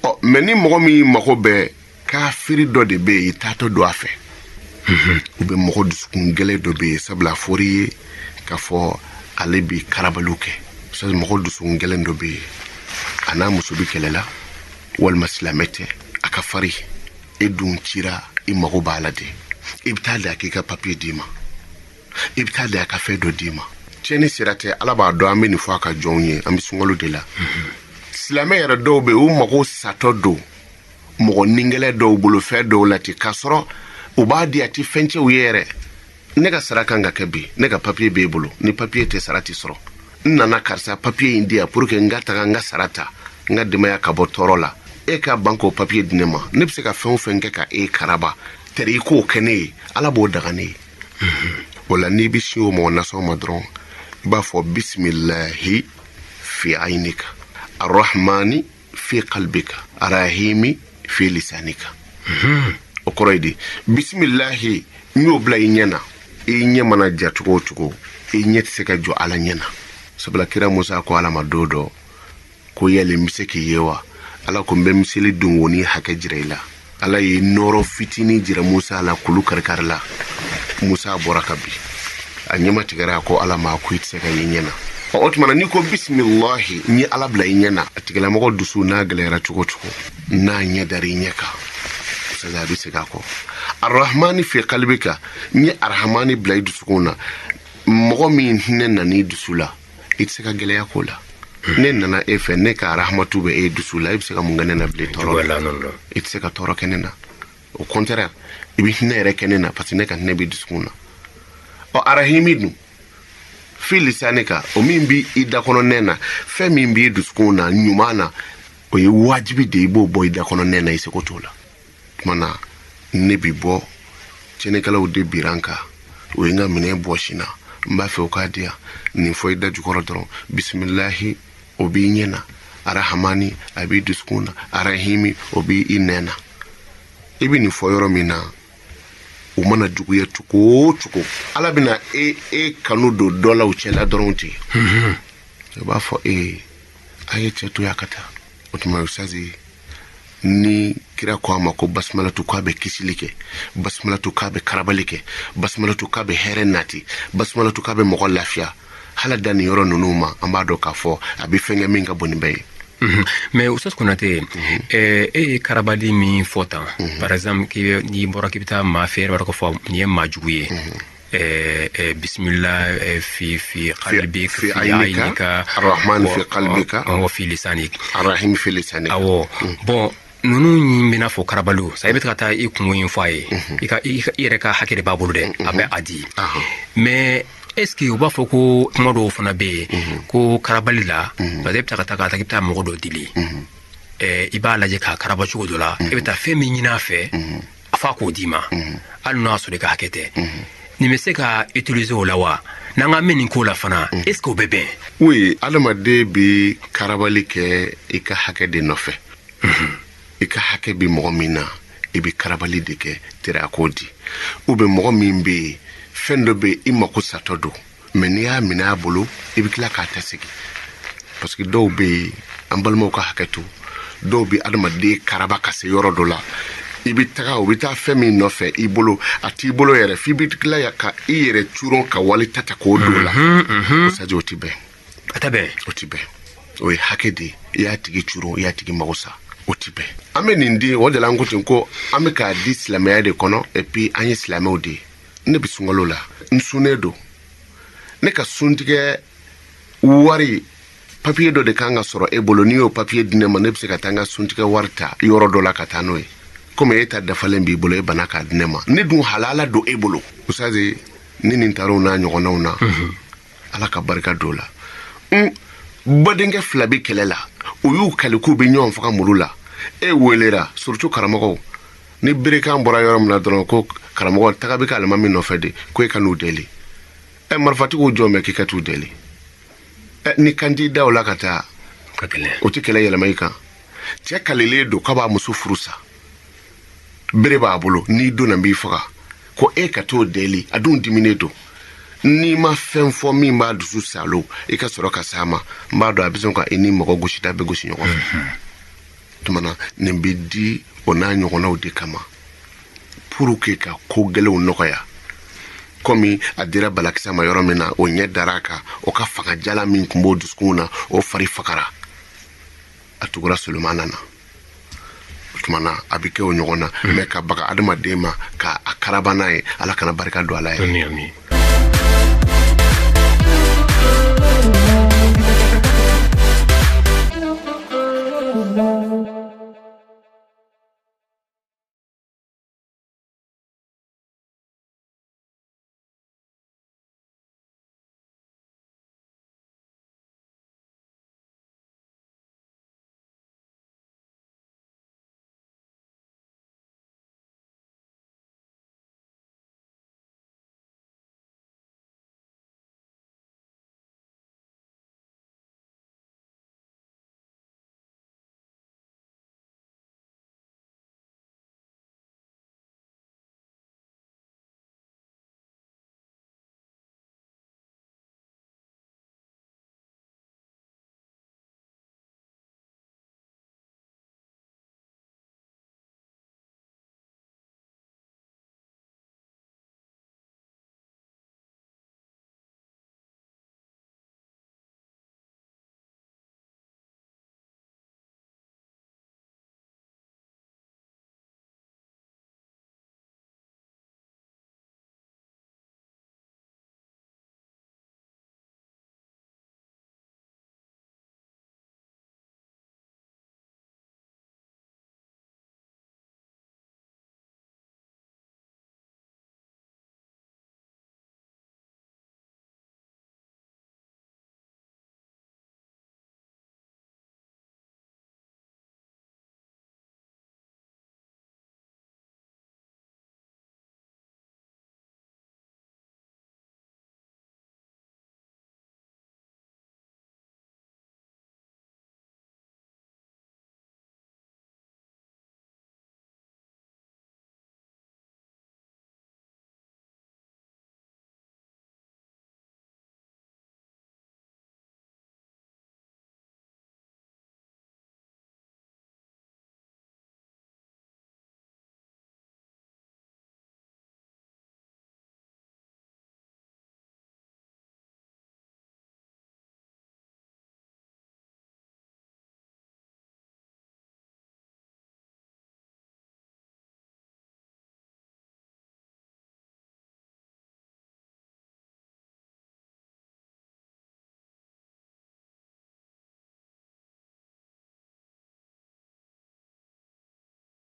Ɔ, mais ni mɔgɔ min mago bɛ, kafiri dɔ de bɛ yen, i taatɔ don a fɛ, u bɛ mɔgɔ dusukun gɛlɛn dɔ bɛ yen, sabula a fɔr'i ye k'a fɔ ale bɛ karabaliw kɛ. Sabu mɔgɔ dusukun gɛlɛn dɔ bɛ yen, a n'a muso bɛ kɛlɛ la, walima silamɛ tɛ, a ka fari, e dun cira, i mago b'a la de, i bɛ taa de a k'i ka papiye d'i ma, i bɛ taa de a ka fɛn dɔ d'i ma. Tiɲɛni sira tɛ, Ala b'a dɔn. An bɛ nin fɔ a ka jɔnw ye, an bɛ sunkalo de la. Silamɛ yɛrɛ dɔw bɛ yen, u mago satɔ don mɔgɔ ningɛlɛ dɔw bolo fɛn dɔw la ten, k'a sɔrɔ u b'a di, a tɛ fɛn cɛw ye yɛrɛ. Ne ka sara kan ka kɛ bi, ne ka papiye b'e bolo, ni papiye tɛ, sara tɛ sɔrɔ. N nana, karisa, papiye in di yan pour que n ka taga n ka sara ta, n ka denbaya ka bɔ tɔɔrɔ la. E ka ban k'o papiye di ne ma, ne bɛ se ka fɛn o fɛn kɛ ka e karaba tɛrɛ, i k'o kɛ ne ye, Ala b'o daga ne ye. O la, n'i bɛ sin o mɔgɔ nasɔn ma dɔrɔn, i b'a fɔ: bisimilahi fi ainika, arrahmani fi qalbika, arahimi fi lisanika. O kɔrɔ ye di? Bisimilahi, n y'o bila i ɲɛ na. I ɲɛ mana ja cogo o cogo, i ɲɛ tɛ se ka jɔ Ala ɲɛ na, sabula kira Musa ko Ala ma don dɔ ko: yali n bɛ se k'i ye wa? Ala ko: n bɛ miseli dongoni hakɛ jira i la. Ala ye nɔrɔ fitinin jira Musa la kulu karikari la. Musa bɔra ka bin, a ɲɛma tigɛra, a ko Ala ma ko i tɛ se ka ye ɲɛ na. O tuma na, n'i ko bisimilahi, n ye Ala bila i ɲɛ na, a tigilamɔgɔ dusu n'a gɛlɛyara cogo cogo, n'a ɲɛ dara i ɲɛ kan, a bɛ segin a kɔ. Arahmani fi kalibika, n ye arahamani bila i dusukun na. Mɔgɔ min hinɛ nana i dusu la, i tɛ se ka gɛlɛya ko la. Ne nana e fɛ, ne ka arahamatu bɛ e dusu la, e bɛ se ka mun kɛ ne na bilen? Tɔɔrɔ la, i tɛ se ka tɔɔrɔ kɛ ne na. Au contraire, i bɛ hinɛ yɛrɛ kɛ ne na, parce que ne ka hinɛ b'i dusukun na. Ɔ, arahimi dun, fi lisanika, o min b'i i da kɔnɔ nɛ na, fɛn min b'i dusukun na ɲuman na, o ye wajibi de, i b'o bɔ i da kɔnɔ nɛ na, i seko t'o la. Tuma na, ne bi bɔ, tiɲɛnikɛlaw de bira n kan, o ye n ka minɛn bɔsi na, n b'a fɛ o k'a di yan. Nin fɔ i da jukɔrɔ dɔrɔn: bisimilahi, o b'i ɲɛ na, arahamani, a b'i dusukun na, arahimi, o b'i i nɛn na. I bɛ nin fɔ yɔrɔ min na, u mana juguya cogo o cogo, Ala bɛna e kanu don dɔ la u cɛla dɔrɔn ten. I b'a fɔ e a ye cɛ to yen, a ka taa. O tuma, ustazi, ni kira ko a ma ko basimalatu k'a bɛ kisili kɛ, basimalatu k'a bɛ karabali kɛ, basimalatu k'a bɛ hɛrɛ nati, basimalatu k'a bɛ mɔgɔ lafiya, hala da nin yɔrɔ ninnu ma, an b'a dɔn k'a fɔ a bɛ fɛn kɛ min ka bon ni bɛɛ ye. Mais Oustaz Konate, e ye karabali min fɔ tan, par exemple n'i bɔra k'i bɛ taa maa fɛ, e yɛrɛ b'a dɔn k'a fɔ nin ye maa jugu ye, bismillah fi qalbik, fi ainika, arrahman fi qalbika, wa fi lisanik, arrahim fi lisanik. Awɔ, bon, ninnu bɛna fɔ karabaliw sa, i bɛ ka taa i kungo in fɔ a ye, i ka i yɛrɛ ka hakɛ de b'a bolo dɛ, a bɛ a di. Mais est ce que u b'a fɔ ko kuma dɔw fana bɛ yen ko karabali la, parce que e bɛ taa ka taa k'i bɛ taa mɔgɔ dɔ deli, i b'a lajɛ k'a karaba cogo dɔ la, e bɛ taa fɛn min ɲini a fɛ, a f'a k'o d'i ma, hali n'o y'a sɔrɔ i ka hakɛ tɛ, nin bɛ se ka utiliser o la wa? N'an ka mɛn nin ko la fana, est ce que o bɛ bɛn? Oui, adamaden bi karabali kɛ i ka hakɛ de nɔfɛ. I ka hakɛ bi mɔgɔ min na, i bɛ karabali de kɛ tere a k'o di. Ou bien mɔgɔ min bɛ yen, fɛn dɔ bɛ yen, i mako satɔ don, mais n'i y'a minɛ a bolo, i bɛ tila k'a ta segin, parce que dɔw bɛ yen, an balimaw ka hakɛ to, dɔw bɛ adamaden karaba ka se yɔrɔ dɔ la, i bɛ taga, o bɛ taa fɛn min nɔfɛ i bolo, a t'i bolo yɛrɛ, f'i bɛ tila ka i yɛrɛ curon ka wali ta ta k'o don o la. O saji, o ti bɛn. A tɛ bɛn. O ti bɛn, o ye hakɛ de ye. I y'a tigi curon, i y'a tigi mago sa, o ti bɛn. An bɛ nin di, o de la an ko ten ko an bɛ k'a di silamɛya de kɔnɔ, et puis an ye silamɛw de ye. Ne bɛ sunkalo la, n sunnen don, ne ka suntigɛ wari papiye dɔ de kan ka sɔrɔ e bolo. N'i y'o papiye di ne ma, ne bɛ se ka taa n ka suntigɛ wari ta yɔrɔ dɔ la ka taa n'o ye. Komi e ta dafalen b'i bolo, e bana k'a di ne ma, ne dun halala don e bolo. Usazi, ni nin taar'o n'a ɲɔgɔnnaw na, Ala ka barika don la. N badenkɛ fila bɛ kɛlɛ la, u y'u kali k'u bɛ ɲɔgɔn faga muru la. E welera, surtout karamɔgɔw, ni berekan bɔra yɔrɔ min na dɔrɔn, ko karamɔgɔ taga bɛ kɛ alimami nɔfɛ de, ko e ka n'u deli. Ɛ, marifatigiw jɔn bɛ k'i ka t'u deli? Ɛ, ni kan t'i da o la ka taa, o tɛ kɛlɛ yɛlɛma i kan. Cɛ kalilen don k'a b'a muso furu sa, bere b'a bolo, n'i donna n b'i faga, ko e ka t'o deli. A dun diminen don, n'i ma fɛn fɔ min b'a dusu salo, i ka sɔrɔ ka s'a ma, n b'a dɔn a bɛ sɔn ka i ni mɔgɔ gosita bɛ gosi ɲɔgɔn fɛ. Tuma na nin bɛ di o n'a ɲɔgɔnnaw de kama pour que ka ko gɛlɛnw nɔgɔya. Komi a dira balakisa ma yɔrɔ min na, o ɲɛ dara a kan, o ka fanga jala min tun b'o dusukun na, o fari fagara, a tugura Solomana na. O tuma na a bɛ kɛ o ɲɔgɔn na. Mɛ ka baga adamaden ma ka a karaba n'a ye, Ala kana barika don a la yɛrɛ.